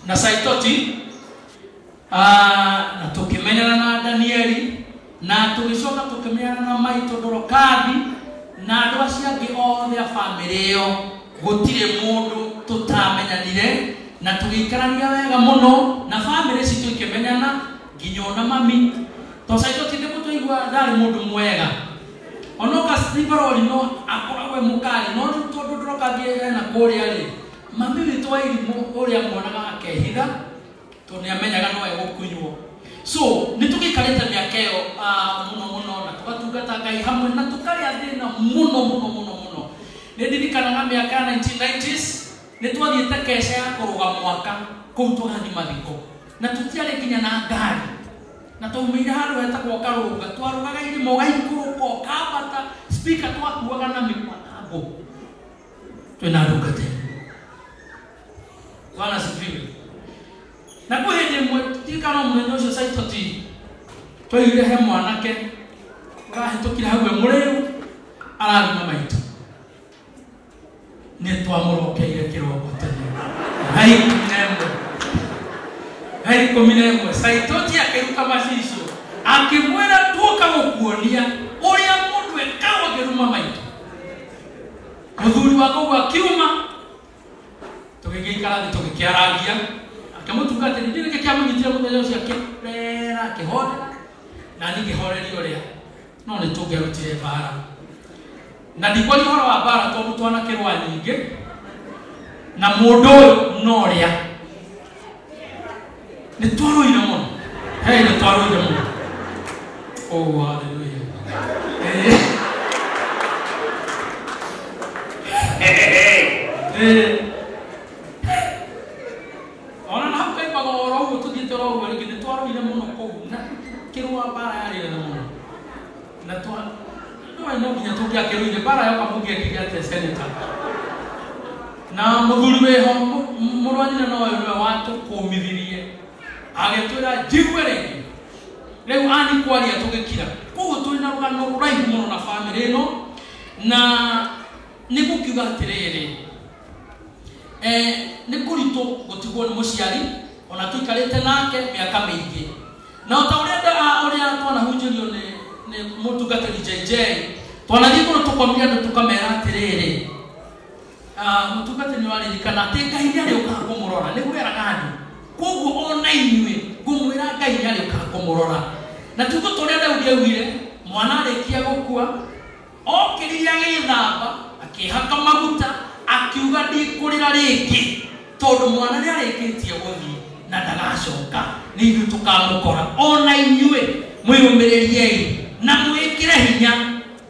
Na Saitoti na tũkĩmenyana na Danieli na tũgĩcoka tũkĩmenyana na maitũ Dorokathi na andũ acio angĩ othe a bamĩrĩ ĩyo gũtirĩ mũndũ tũtamenyanire na tũgĩikarania wega mũno na bamĩrĩ citũ ikĩmenyana nginya ona mami to Saitoti ndĩmũtũigua ndarĩ mũndũ mwega onoka Steve no akoragwo e mũkali no rĩu tondũ Dorokathi ena kũrĩa rĩ mami witũ wa irimũ ũrĩa muonaga akehitha tondũ nĩamenyaga no egũkunywo. So nĩ tũgĩikarĩte mĩaka ĩyo mũno mũno na tũgatungata Ngai hamwe na tũkarĩa thĩna mũno mũno mũno mũno. Nĩ ndirikanaga mĩaka ya 1990s nĩ twathiĩte keca ya kũrũga mwaka kũu tũgathiĩ mathiko na tũtiarĩ nginya na ngari na twaumĩire handũ hetagwo Karũnga twarũgaga irĩma ũgaikũrũka ũkambata speaker twakuaga na mĩbango twĩna ndungata. Bwana asifiwe. Na kwĩ hĩndĩ ĩmwe tirikana mũthenya ũcio Saitoti twaigire he mwanake ũrahĩtũkire hau e mũrĩu arathima maitũ nĩ twamũrokeire kĩroko tene thaa 11 thaa 11 Saitoti akĩruta macicio akĩmwĩra tuoka gũkuonia ũrĩa mũndũ ekaga akĩruma maitũ. Mũthuri wa kũu akiuma tũgĩgĩikara thĩ tũgĩkĩarangia akĩmũtungatĩri ndĩ nĩkĩ kĩamũnyitire mũthenya ũcio akĩrera akĩhorera na niĩ ngĩhoreria ũrĩa no nĩ tũngĩarutire mbara na ndikwaria ũhoro wa mbara tondũ twanakĩrũa nyingĩ na mũndũ ũyũ no ũrĩa nĩ twarũire mũno hei nĩ twarũire mũno. Oh, hallelujah. Ona na hau kaimbaga oro ũguo tũthiĩte oro ũguo rĩngĩ nĩ twarũire mũno kũu na kĩrũa mbara yarĩ nene mũno na no no nginya tũngĩakĩrũire mbara yoka mũngĩekire atĩa senator na mũthuri wĩho mũrũ wa nyina no ũyũ nĩwe watũkũmithirie agĩtwĩra njigue rĩngĩ rĩu ani kwaria tũgĩkira. Koguo tũrĩ na rũgano rũraihu mũno na bamĩrĩ ĩno na nĩ gũkiuga atĩrĩrĩ nĩ kũritũ gũtigwo nĩ mũciari ona tũikarĩte nake mĩaka mĩingĩ na ota ũrĩa twanahunjĩrio nĩ mũtungatĩri JJ twanathiĩ kũndũ tũkomire andũ tũkamera atĩrĩrĩ mũtungatĩri nĩwaririkana atĩ Ngai nĩarĩũkaga kũmũrora nĩguo eraga andũ koguo ona inyuĩ ngũmwĩra Ngai nĩarĩũkaga kũmũrora na tuguo tũrĩa Daudi augire mwana arĩkia gũkua okĩrire agĩthamba akĩhaka maguta akiuga ndikũrĩra rĩngĩ tondũ mwana nĩarĩkĩtie gũthiĩ na ndagacoka nĩ ithuĩ tũkamũkora ona inyuĩ mwĩyũmĩrĩriei na mwĩkĩre hinya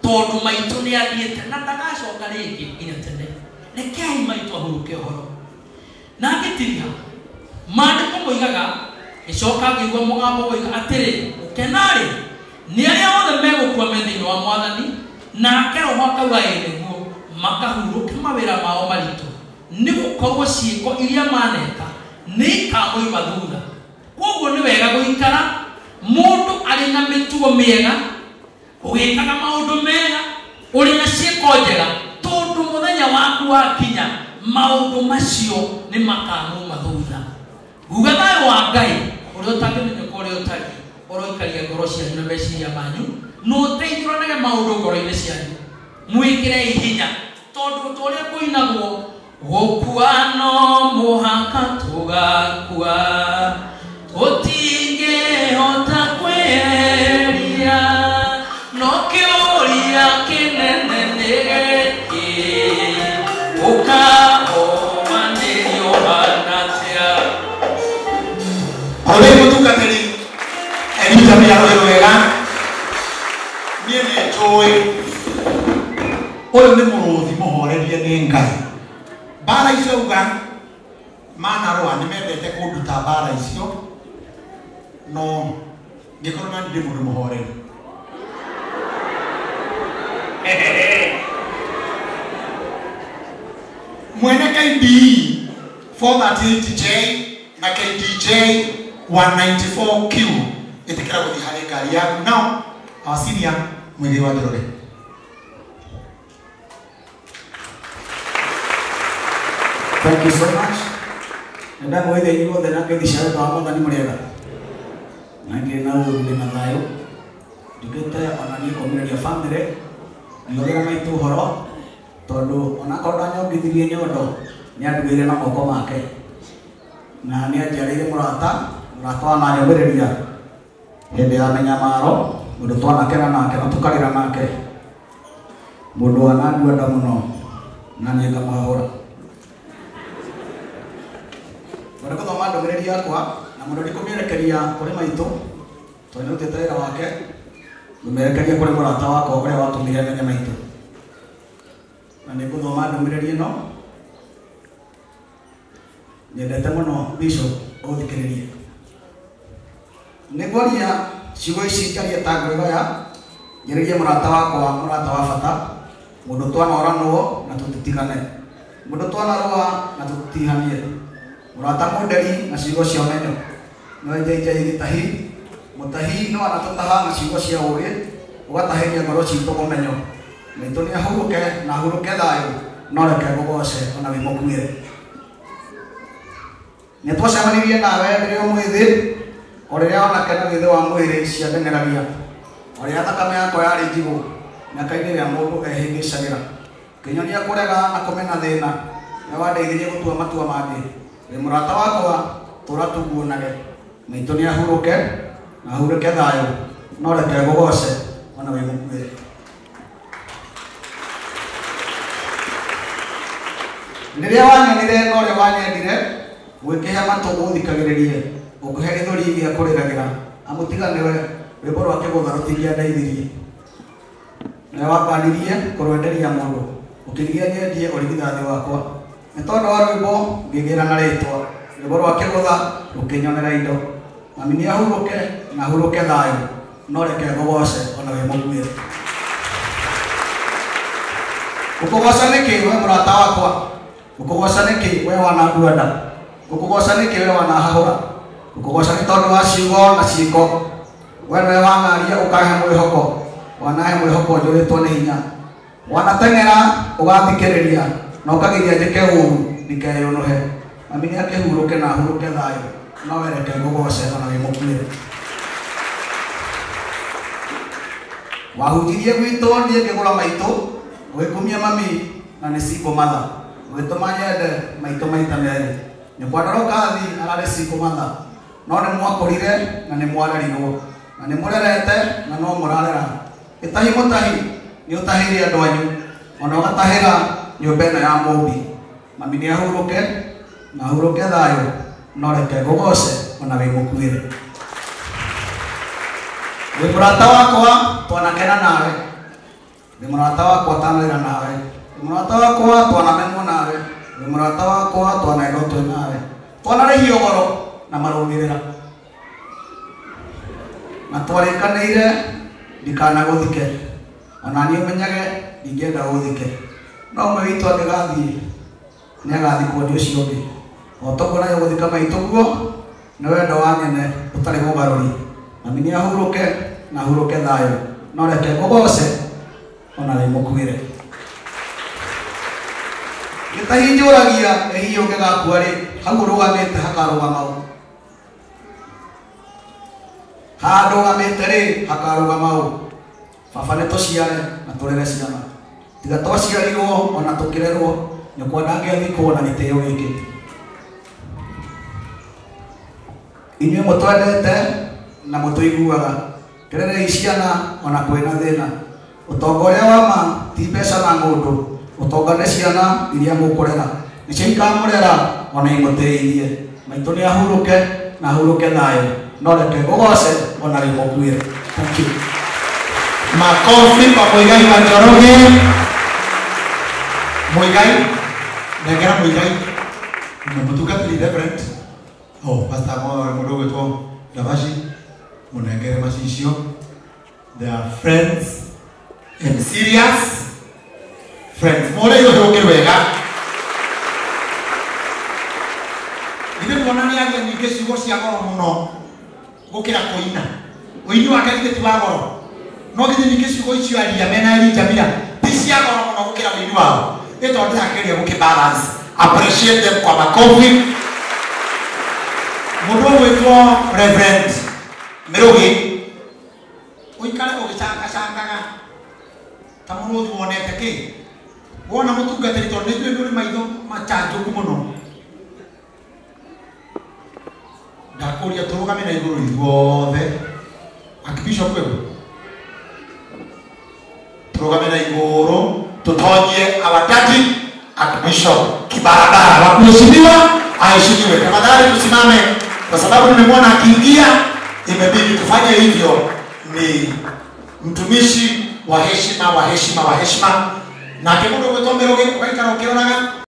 tondũ maitũ nĩathiĩte na ndagacoka rĩngĩ nginya tene. Rekei maitũ ahurũke ũhoro na ngĩtiriha maandĩko moigaga gĩcoka ngĩigua mũgambo woiga atĩrĩ gũkena-rĩ nĩ arĩa othe megũkua me thĩinĩ wa Mwathani nake Roho akauga ĩĩ nĩguo makahurũke mawĩra mao maritũ nĩ gũkorwo ciĩko iria maneka nĩ ikamoima thutha. Koguo nĩ wega gũikara mũndũ arĩ na mĩtugo mĩega ũgĩkaga maũndũ mega ũrĩ na ciĩko njega tondũ mũthenya waku wakinya maũndũ macio nĩ makamuma thutha. Nguga thayũ wa Ngai ũrĩa ũtangĩmenyeka ũrĩa ũtariĩ ũroikaria ngoro cianyu na meciria manyu na ũteithũranage maũndũ ngoro-inĩ cianyu mwĩkĩrei hinya tondũ ta ũrĩa kũinagwo gũkua no mũhaka tũgakua tũtingĩhota kwĩyeria no kĩũria kĩnene nĩ gĩkĩ ũkaũmanĩrio hana atĩa. Orĩ mũtungatĩri Elija nĩarũĩ wega niĩ nĩ njũĩ ũyũ nĩ mũrũthi mũhorerie nĩ Ngai. Mbara icio auga manarũa nĩ mendete kũnduta mbara icio no ngĩkorwo nani ndĩ mũndũ mũhoreru. Mwene KDE 438J na KDJ 194Q ĩtĩkĩra gũthiĩ harĩ ngari yaku. Now our senior Mwĩgĩ wa Njoroge. Thank you so much. Ndamwĩthe inyuothe na ngeithi cia wendo wa Mwathani mũrĩega. Na ngĩ na ũru ndĩ na thayũ. Njũkĩte ona niĩ kũmĩrĩria bamĩrĩ ngĩũrĩra maitũ ũhoro tondũ onakorwo ndanyongithirie nyondo nĩandugĩire na moko make na nĩanjiarĩire mũrata mũrata wananyũmĩrĩria hĩndĩ ya mĩnyamaro mũndũ twanakena nake na tũkarĩra nake mũndũ wanandua nda mũno na niĩ ngamũhahũra. Ngwenda gũthoma ndũmĩrĩri yakwa na mũno ndikũmĩerekeria kũrĩ maitũ tondũ nĩrutĩte wĩra wake, ngũmĩerekeria kũrĩ mũrata wakwa ũrĩa watũmire menye maitũ. Na nĩngũthoma ndũmĩrĩri ĩno nyendete mũno Bishop ũthikĩrĩrie. Nĩngwaria ciugo ici njarie ta ngwĩgoya njarĩrie mũrata wakwa, mũrata wa bata, mũndũ twanoranwo na tũtitigane, mũndũ twanarũa na tũtitihanie, mũrata mũnderi na ciugo cia ũmenyo, no njainjai gĩtahi mũtahi no anatũtaha na ciugo cia ũũgĩ ũgatahĩria ngoro citũ ũmenyo. Maitũ nĩ ahurũke na ahurũke thayũ, no reke ngũgoce ona wĩ mũkuĩre. Nĩ twacemanirie nawe ndĩrĩ o mwĩthĩ, o rĩrĩa onake na wĩthĩ wa mwĩrĩ ciandeng'eragia, o rĩrĩa thakame yakwa yarĩ njigũ mĩaka-inĩ ĩrĩa mũndũ ehĩngĩcagĩra. Ũkĩnyonia kũrega na kũmena thĩna, nĩ wandeithirie gũtua matua mangĩ. Wĩ mũrata wakwa, tũra tuguonage. Maitũ nĩ ahurũke na ahurũke thayũ, no reke ngũgoce ona wĩ mũkuĩre. Rĩrĩa wanyonire na ũrĩa wanyendire, ũgĩkĩhe matũ ũthikagĩrĩrie, ũkĩhe gĩthũri gĩa kũrĩragĩra, amu tiga nĩwe rwĩmbo rwa kĩgũtha rũtingĩandeithirie. Nĩwe wakanirie kũrwenderia mũndũ, ũkĩgiria nyendie ũrigithathi wakwa. Nĩ tondũ wa rwĩmbo ngĩgĩra na rĩtwa, rwĩmbo rwa kĩgũtha rũkĩnyonera indo. Mami nĩ ahurũke na ahurũke thayũ, no reke ngũgoce ona wĩ mũkuĩre. Ngũkũgoca nĩkĩ we mũrata wakwa? Ngũkũgoca nĩkĩ we wanandua nda? Ngũkũgoca nĩkĩ we wanahahũra? Ngũkũgoca nĩ tondũ wa ciugo na ciĩko. We nĩwe wang'aria ũkahe mwĩhoko, wanahe mwĩhoko njũrĩtwo nĩ hinya. Wanateng'era ũgathikĩrĩria na ũkagiria njĩke ũũru ndikeyũnũhe. Mami nĩ akĩhurũke na ahurũke thayũ, no we reke ngũgoce ona wĩ mũkuĩre. Wahunjirie gwitũ niĩ ngĩgũra maitũ, ũgĩkumia mami na nĩ single mother, ũgĩtũma nyende maitũ maita merĩ. Nyũkwa Ndorokathi ararĩ single mother, no nĩ mwakũrire na nĩ mwarerirwo, na nĩ mũrerete na no mũrarera. Gĩtahi mũtahi nĩ ũtahĩire andũ anyu, ona ũgatahĩra nyũmba ĩno ya Mũmbi. Mami nĩ ahurũke na ahurũke thayũ, no reke ngũgoce ona wĩ mũkuĩre. Wĩ mũrata wakwa twanakena nawe, wĩ mũrata wakwa twanarĩra nawe, wĩ mũrata wakwa twanamenwo nawe, wĩ mũrata wakwa twanaendwo twĩ nawe, twanarĩhio goro na marũmĩrĩra, na twarĩkanĩire ndikanagũthike, ona niĩ ũmenyage ndingĩenda gũthike. No ũmwe witũ angĩgathiĩ nĩ agathikwo nĩ ũcio ũngĩ. O toguo nayo gũthika maitũ guo nĩ wendo wa nyene ũtarĩ mũgarũri. Mami nĩ ahurũke na ahurũke thayũ, no reke ngũgoce ona wĩ mũkuĩre. Gĩtahi njũragia ĩ hihi ũngĩgakua rĩ, hau ũrũgamĩte hakarũgama ũ? Haha ndũgamĩte rĩ, hakarũgama ũ? Baba nĩ tũciare na tũrere ciana, tiga twaciarirwo ona tũkĩrerwo, nyũkwa ndangĩathikwo na gĩtĩo gĩkĩ. Inyuĩ mũtwendete na mũtũiguaga, kĩrerei ciana ona kwĩna thĩna. Ũtonga ũrĩa wa ma ti mbeca na ng'ũndũ, ũtonga nĩ ciana iria mũkũrera, nĩcio ikamũrera ona imũtĩithie. Maitũ nĩ ahurũke na ahurũke thayũ, no reke ngũgoce ona wĩ mũkuĩre. Thank you. Makofi kwa Muigai wa Njoroge. Muigai, nengera Muigai. Mũtungatĩri Reverend. Oh, Pastor mũndũ ũgwĩtwo Ndavaci, mũnengere macicio. They are friends and serious friends. Mũrĩ ũhũrũke wega. Ithe tuona nĩ aria nyingĩ ciugo cia goro mũno gũkĩra kũina. Ũini wake githĩ ti wa goro? No githĩ nyingĩ ciugo icio aria mena Elijah Mira ti cia goro mũno gũkĩra ũini wao. Nĩ tondũ ndĩrageria gũkĩ balance. Appreciate them kwa makofi. Mundu gwitwo Reverend Mirugi uikare ugicangacangaga ta muruthi wonete ki wona mutungatiri tondu nĩ njũĩ nĩ maitho macanjũku mũno ndakũria tũrũgame na igũrũ ithuothe Archbishop wewe tũrũgame na igũrũ tũtonyie our daddy Archbishop Kibarabara wa kuheshimiwa aheshimiwe. Tafadhali tusimame kwa sababu nimemwona akiingia, imebidi tufanye hivyo. Ni mtumishi wa heshima wa heshima wa heshima na kemundu gwitwo Mirugi ugaikara ukiroraga.